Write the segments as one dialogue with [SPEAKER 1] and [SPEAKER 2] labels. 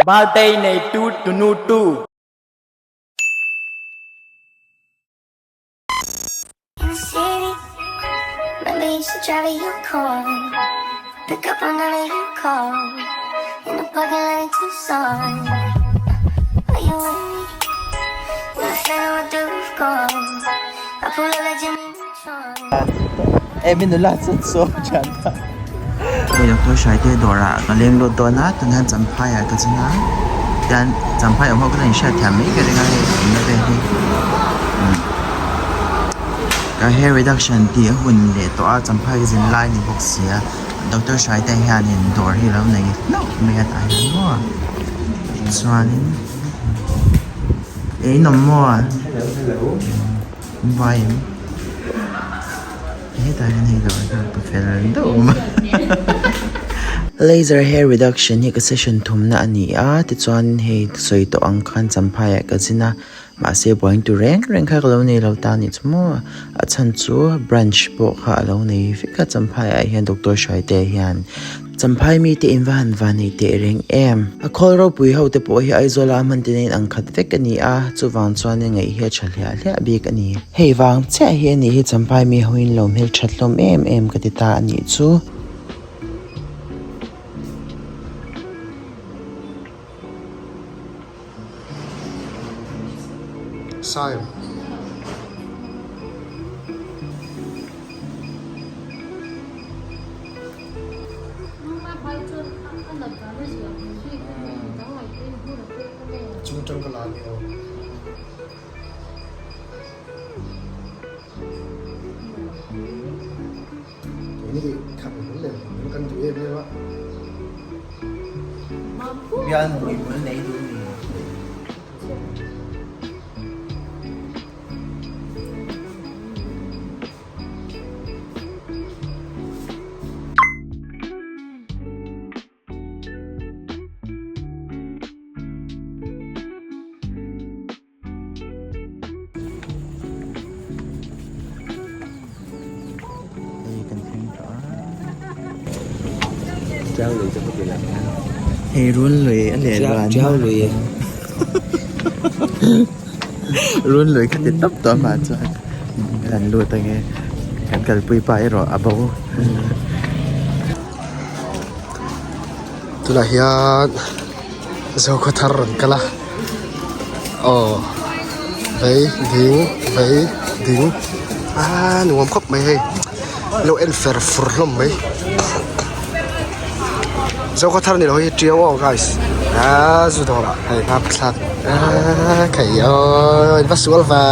[SPEAKER 1] Birthday nei tu tunu tu.
[SPEAKER 2] Hei doctor Hraite dawrah ka leng lut dawn a tunah hian champhai ah ka zin a tian champhai awm ho ka la inhriat thiam mai ka ring a hei awmna vel hi ka hair reduction tih a hun leh tawh a champhai ka zin lai a ni bawk si a doctor Hraite hianin dawr hi a lo nei hlauh mai a tah hian maw chuanin eng awm maw vai em hetah hian hei dawr hian pa fel deuh a awm a laser hair reduction hi ka session thumna a ni a tichuan hei sawi tawh ang khan champhai ah ka zin a mahse buain tur reng reng kha ka lo nei lo ta a nih chu maw a chhan chu branch pawh kha a lo nei vek a champhai ah hian doctor Hraite hian Champhai mite in va han van nei teh reng em? A khawl ropui ho te pawh hi Aizawl a hman te nen ang khat vek a ni a, chuvang chuan i ngaih hi a tha hliah hliah bik a ni. Hei vang chiah hi a nih hi Champhai mi ho in lo hmel that hlawm em em ka ti ta a nih chu.
[SPEAKER 3] Sir. Chung tang ka la ni aw. Keini khat hmul leh hmul kan duh em em a.
[SPEAKER 2] Bial hmui hmul nei duh mi. Hei run lui a leh luan run lui kha ti tawp tawh mah chuan kan lut ange kan kalpui pa erawh a bo.
[SPEAKER 3] Tunah hian Zokhawthar rawn kal a aw vei ding vei ding aaa nuam khawp mai hei lo en fer fur hlawm mai Zokhawthar ni lo hi Tiau aw guys aaa zu dawrah hei hma thlak aaa khai aw in va sual ve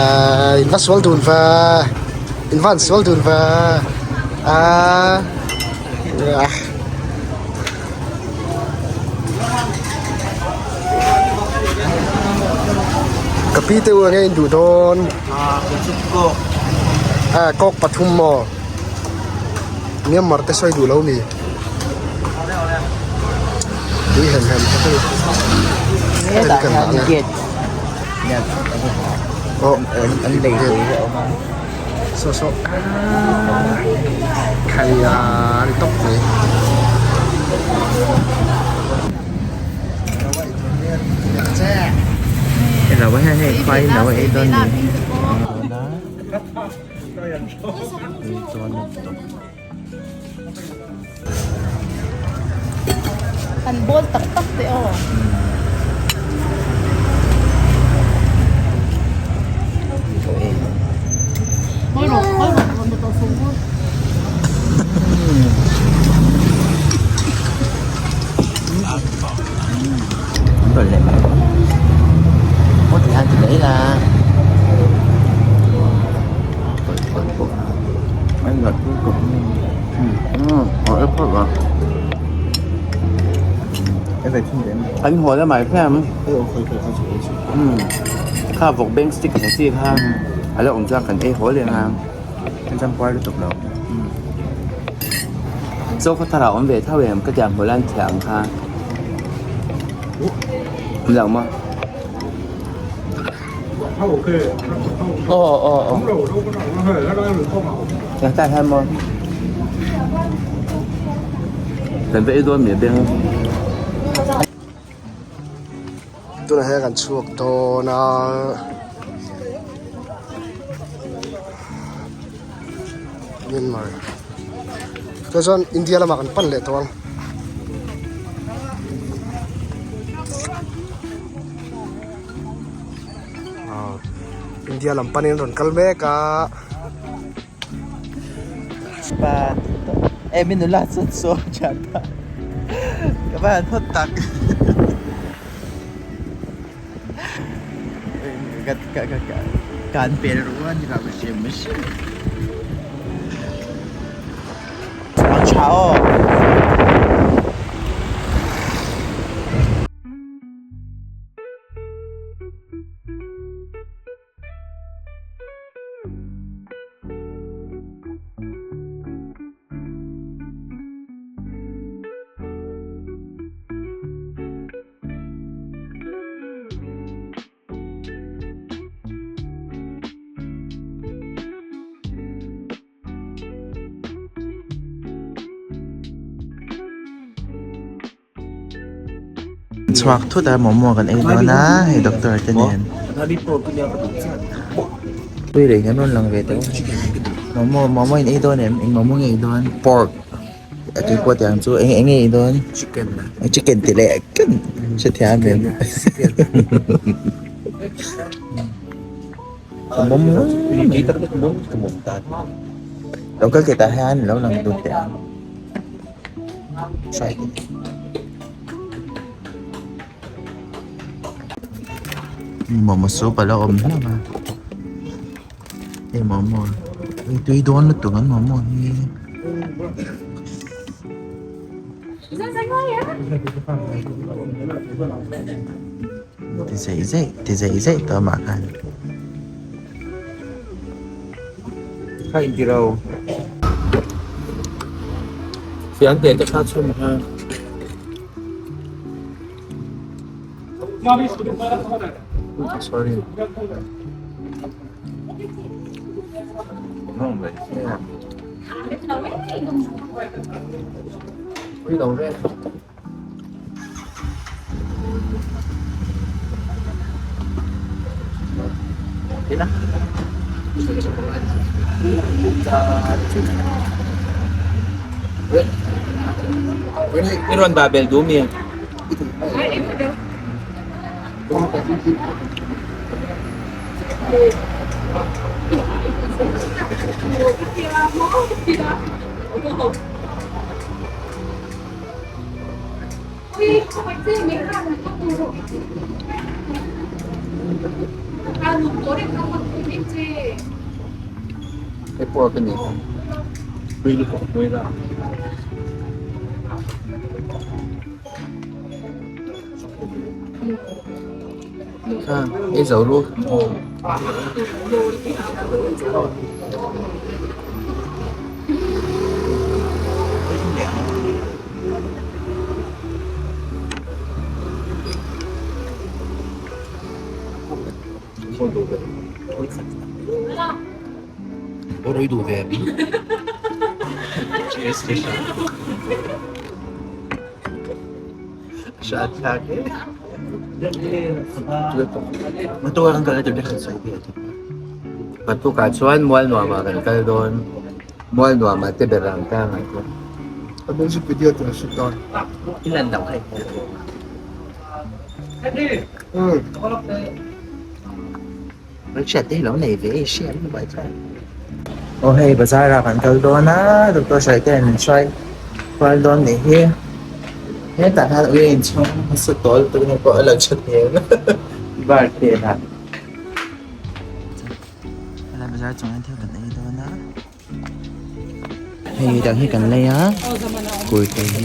[SPEAKER 3] in va sual dun ve in van sual dun ve aaa. Ka pi te u enge in duh dawn ah kawk pathum maw Myanmar te sawi duh lo mi tui hem hem tak a ni
[SPEAKER 2] Hetah hian gate an lei te hi a awm a.
[SPEAKER 3] Saw saw khai a ni tawp mai.
[SPEAKER 4] An bawl tak tak teh aw.
[SPEAKER 2] An haw lamah hian kha vawk beng stick ang chi kha a lo awm chuan kan ei haw leh ang a champuar lutuk lo chaw khaw thar ah awm ve tho em ka tiang hmu lan thiam ang kha awm lo maw. Aw aw aw tah hian maw kan va ei dawn mi a beng.
[SPEAKER 3] Tunah hian kan chhuak dawn a. Myanmar chu chuan India lamah kan pan leh tawh ang. India lam panin rawn kal mek a.
[SPEAKER 2] Pa e mi nula chuan saw thian ta ka va han hawt tak ka ka ka ka kan pel ru a ni lo hrim hrim ang tha aw. Chhuak thut a momo kan ei dawn a hei doctor te nen tui leh hian rawn lang ve tawh momo momo in ei dawn em eng momo nge ei dawn pork a tui pawh tiang chu eng eng nge ei dawn chicken chicken ti leh ken hrethiam em momo lo kal teh tah hian lo lang dun teh ang. Momo soup a lo awm hlauh a hei momo hei tui dawn lutuk an momo hi ti zeih zeih ti zeih zeih tawh mah khan.
[SPEAKER 5] Kha inti ro. Fiang te te kha chhum kha. Sorry. Pui lo ve. I rawn dah bel duh mi? Ei zo ru. Matukah chuan mual nuamah kan kal dawn. Mual nuamah te ber ang ta ngai chu.
[SPEAKER 3] A music video tur a shoot dawn.
[SPEAKER 2] Aw hei bazar ah kan kal dawn a doctor Saite an hruai kual dawn nih hi hetah hian ui a inchhung hmasa tawl tur te pawh a lo tha hmel bar phen ah helai bazar chung hian thil kan ei dawn a hei dang hi kan lei a kurtei hi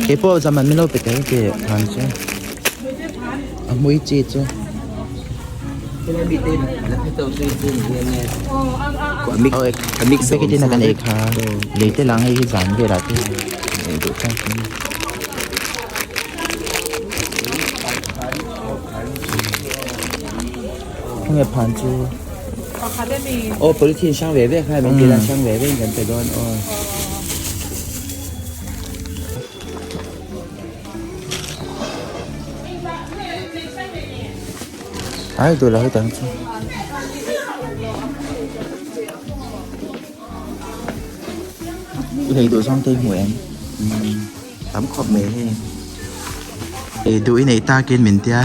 [SPEAKER 2] keipawh zaman min lo pe tel tih han chu a hmui chi chu. Packet in a kan ei kha lei te lang hei hi zan velah te ei duh tak a ni. Khawnge phan chu
[SPEAKER 5] Aw polythene hrang ve ve kha min tih dan hrang ve ve in kan pe dawn aw.
[SPEAKER 2] Ai duh lo hetiang chu. I lei duh zawng te i hmu em? Tam khawp mai hei. Ei duh i neih takin min tia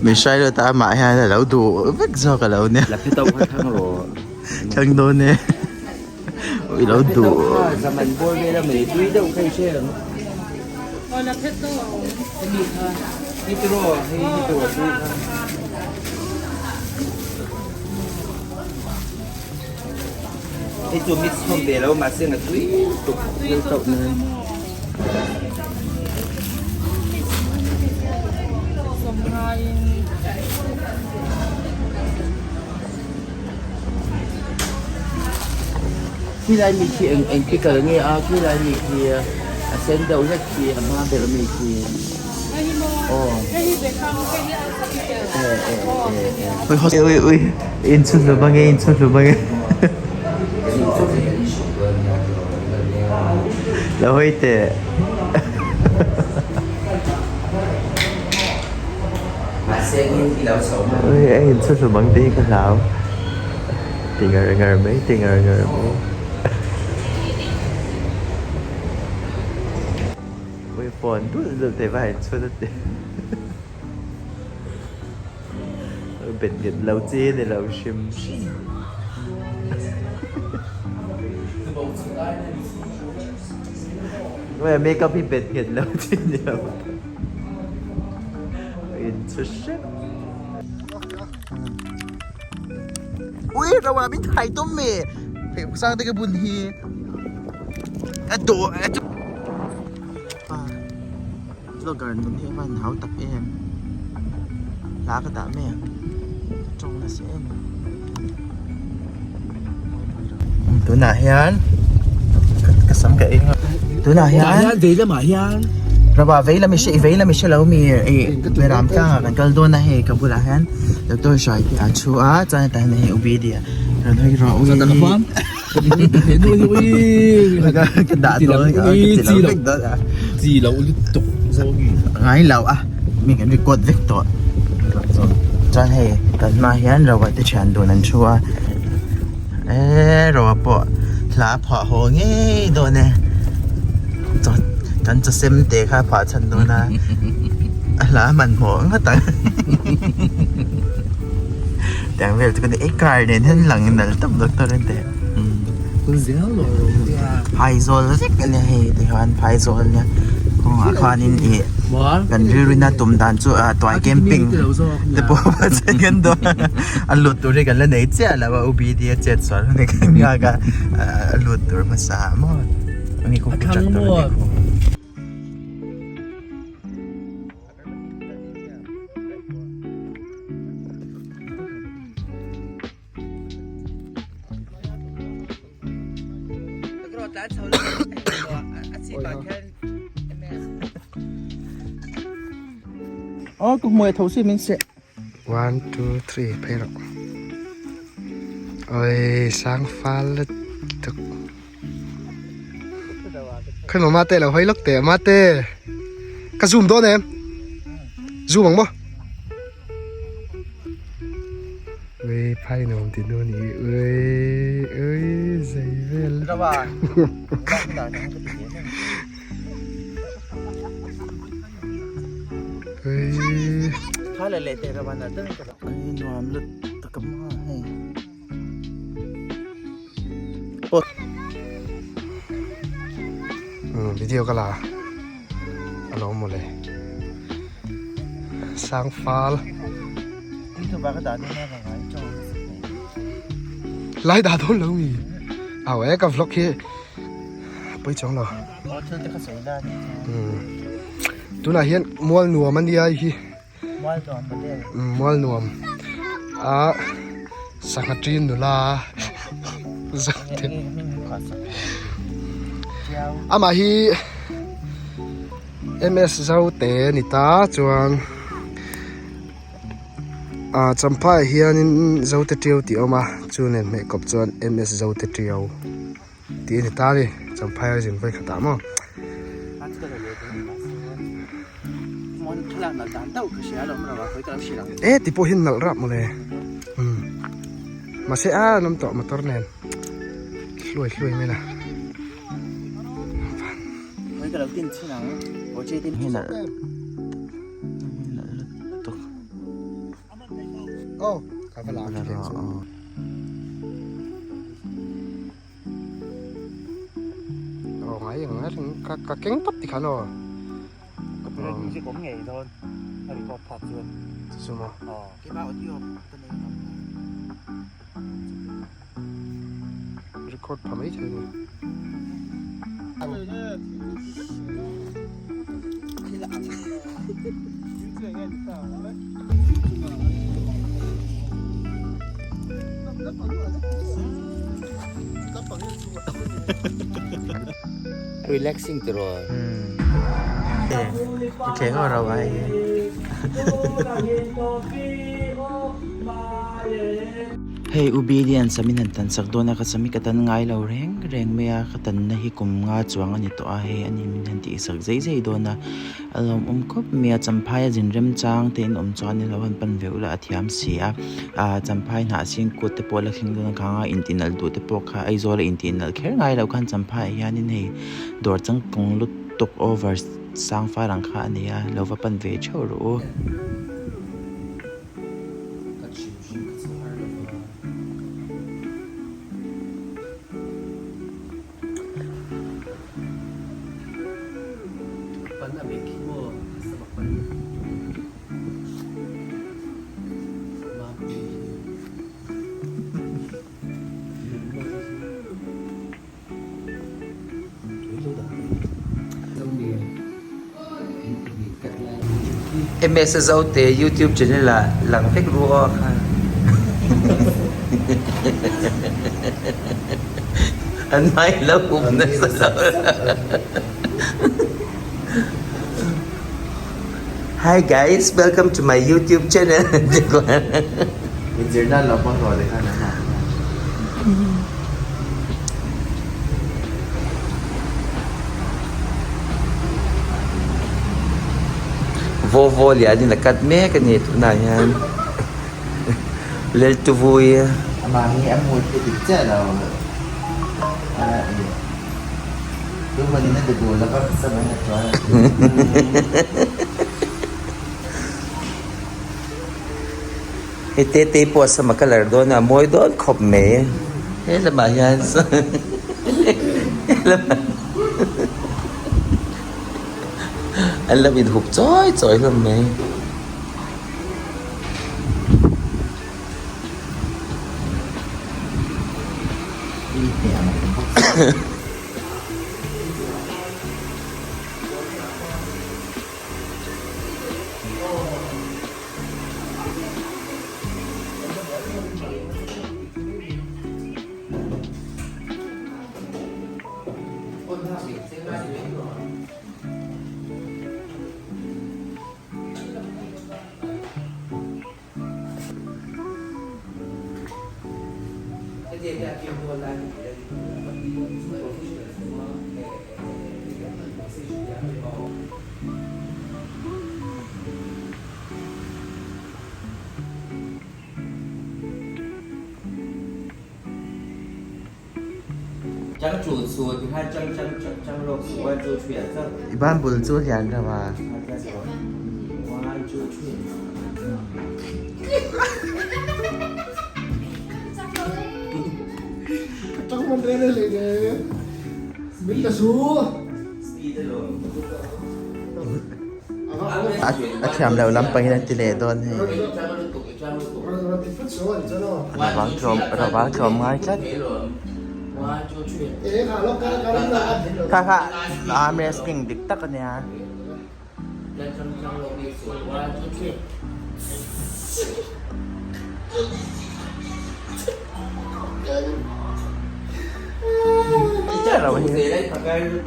[SPEAKER 2] min hrai lut a amah hian a lo duh vek zawk a lo nia.
[SPEAKER 5] La phe tawk kha thlang rawh.
[SPEAKER 2] Thlang dawn e. I lo duh.
[SPEAKER 5] Zaman bawr vel a mai tui deuh kha i hre ang.
[SPEAKER 4] Aw la phe tawk.
[SPEAKER 5] Hemi kha hei tiraw hei hi tiraw tui kha. Hei chu mix khawm ve lo mahse nga tui lutuk thil chauh nan. Khilai mi khi eng eng pickle nge a khilai mi khi a sen deuh hlek khi a hma ber ami khi aw
[SPEAKER 2] Ui ui ui in chhun hlum ange in chhun hlum ange lo hawi teh. Ui a in chhun hlum ang tih hi ka hlau ti ngar ngar mai ti ngar ngar mai. Ui phone dul dul thei va in chhun a ti. Bet nghet lo chi ni lo hrim hrim. Ui makeup hi bet nghet lo chi ni lo. In chhu hrep. Ui ro ah min thai tum mi. Pheikhawk sang te ka bun hi. A dawh a chu. Vlogger nun hi a van hau tak em hla ka dah mai ang ka tawng nasa em tunah hian ka sam ka eng a tunah hian
[SPEAKER 5] vei lamah hian
[SPEAKER 2] rava vei lam i hre i vei lam i hre lo mi ih ram tlangah kan kal dawn a hei ka bulah hian doctor hruai te a thu a chuan hetah hian hei obediah rawn hawi rawh ui Ka dah dawn ka ti lo vek dawn a.
[SPEAKER 5] Chi lo lutuk zawng i.
[SPEAKER 2] Ngai lo a mi kan record vek tawh. Chuan hei kan hma hian Roa te thian dun an thu a. Eee Roa pawh hla a phuah haw ngei dawn e. Chuan kan chaw sem te kha a phuah chhan dawn a. A hla a hmanhmawh ngawt ang. Tiang vel chu ka ni ei car nen hian lang nal tawp doctor an ti. Phaizawl vek a nia hei ti khan phaizawl nia kawngah khanin ih kan rilruina tum dan chu ah tuai camping te pawh a chen kan dawn a a lut tur hi kan la nei chiah lo a U B D a chet sual hun hi kan nghak a a lut tur hmasa maw ani khu tractor a ni khu. Aw ka hmuai tho si min seh.
[SPEAKER 3] 1 2 3 phei rawh. Oi sang fal lutuk. Khawi maw mate lo hawi lawk teh mate. Ka zoom dawn em? Zoom ang maw? Ui phai nuam ti nu ni ui ui zei vel. Ui.
[SPEAKER 2] Ui nuam lutuk a maw hei.
[SPEAKER 3] Video ka la a lo mawle sang fal lai dah dawn lo mi au e ka vlog hi pui chuang lo tunah hian mual nuam a nia hi. Mual nuam a sangha ṭin nula amah hi M S Zote a ni ta chuan ah Champhai ah hianin Zote ṭiau tih a awm a chu nen hmeh kawp chuan M S Zote ṭiau tih a ni ta a ni Champhai a zin vawikhat ah maw. E ti pawh hi nalh rap mawle umm mahse a an awm tawh motor nen hluai hluai mai la. Aw ka va la a khi chu. Aw ngai ang a ring ka ka keng pawp tikhan aw.
[SPEAKER 6] Copyright music awm ngei dawn a record phak chuan.
[SPEAKER 3] Chu chu maw?
[SPEAKER 6] Aw. Keimah audio ka nei ngam lo.
[SPEAKER 3] Record pha mai thei a ni.
[SPEAKER 5] Relaxing tiraw.
[SPEAKER 2] Thleng aw ro ai. Hei U Billion sam in han tan sak dawn a ka sam hi ka tan ngai lo reng reng mai a ka tanna hi kum nga chuang a ni tawh a hei ani min han tih sak zai zai dawn a a lawmawm khawp mai a champhai a zin remchang te in awm chuan ilo han pan ve ula a thiam si a ah champhai hnah sin kut te pawh la thleng dawn a khang a intinalh duh te pawh kha Aizawl a intinalh kher ngai loh khan champhai ah hianin hei dawr changkung lutuk over sang far ang kha a nei a lo va pan ve theuh rawh u.
[SPEAKER 5] MS Zote YouTube channel ah lang vek ru aw kha. An mai lo um nasa lo. Hi guys, welcome to my YouTube channel.
[SPEAKER 2] Inzir nan lo hmang rawh leh khan an ah.
[SPEAKER 5] Vaw vaw lian in a cut mek a ni tunah hian Leltuvui.
[SPEAKER 2] Amah hi a mood hi dik chiah lo a i tumanin a ti duh lova ka sam in a tuar a ti.
[SPEAKER 5] Hei Tetei pawh a sam a colour dawn a, a mawi dawn khawp mai. He lamah hian he lamah an lo inhup chawi chawi hlawm mai.
[SPEAKER 2] I ban bul chu lian reuh a. A thiam loh lam pangin an ti leh dawn hei. Rawval tlawm ngai tlat. Kha kha arm wrestling dik tak a nia.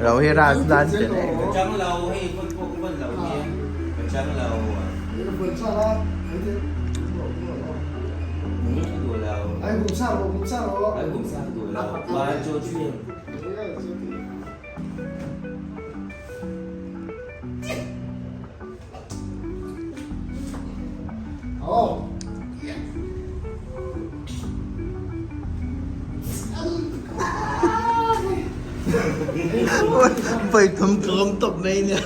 [SPEAKER 2] Ro hi ras nan che le. Vawi thum tlawm tawp mai nia.